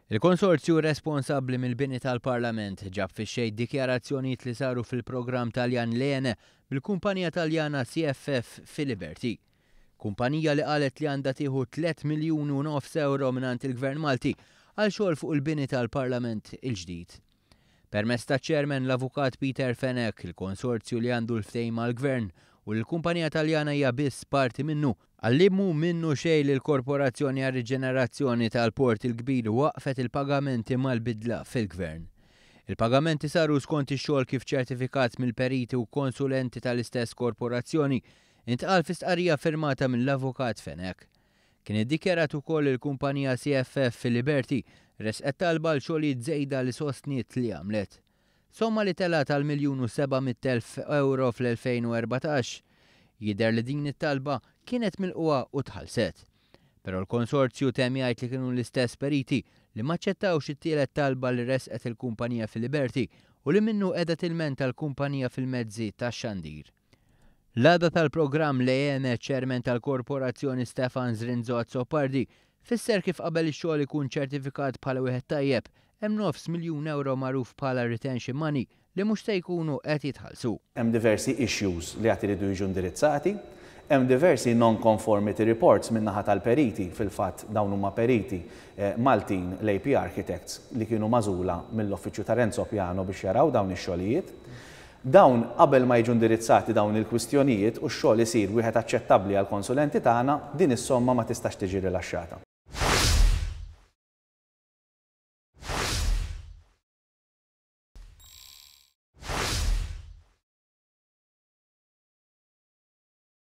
Il-konsorzju responsabbli mill-bini tal-Parlament ġab fix-xejn dikjarazzjonijiet li saru fil-programm Taljan Le Iene mill-kumpanija Taljana CFF Filiberti. Kumpanija li qalet li għandha tieħu 3 miljuni u nofs euro mingħand il-Gvern Malti għal xogħol fuq il-bini tal-Parlament il-ġdid. Permezz taċ-Chairman l-Avukat Peter Fenech, il-konsorzju li għandu l-ftehim mal-Gvern u li l-kumpanija Taljana hija biss parti minnu, Qal li mhu minnu xejn li l-Korporazzjoni għar-Riġenerazzjoni tal-Port il-Kbir waqqfet il-pagamenti mal-bidla fil-Gvern. Il-pagamenti saru skont ix-xogħol kif ċertifikat mill-periti u konsulenti tal-istess korporazzjoni, intqal fi stqarrija firmata mill-Avukat Fenech. Kien iddikjarat ukoll li l-kumpanija CFF Filiberti ressqet talba għal xogħlijiet żejda li sostniet li għamlet. Somma li telgħet għal 1,700,000 ewro fl-2014. Jidher li din it-talba kienet milqugħa u tħallset. Però l-konsorzju temm jgħid li kienu l-istess periti li m'aċċettawx it-tielet talba li ressqet il-kumpanija Filiberti u li minnu qiegħda tilmenta l-kumpanija fil-mezzi tax-xandir. L-għada tal-programm Le Iene, ċ-Chairman tal-Korporazzjoni Stefan Zrinzo Azzopardi fisser kif qabel ix-xogħol ikun ċertifikat bħala wieħed tajjeb, hemm nofs miljun ewro magħruf bħala retention money li mhux se jkunu qed jitħallsu. Hemm diversi issues li għad iridu jiġu indirizzati. Hemm diversi non-conformity reports min-naħa tal-periti, fil-fatt dawn huma periti Maltin, l-AP Architects, li kienu magħżula mill-uffiċċju ta' Renzo Piano biex jaraw dawn ix-xogħlijiet. Dawn, qabel ma jiġu indirizzati dawn il-kwistjonijiet u x-xogħol isir wieħed aċċettabbli għall-konsulenti tagħna, din is-somma ma tistax tiġi rilaxxata.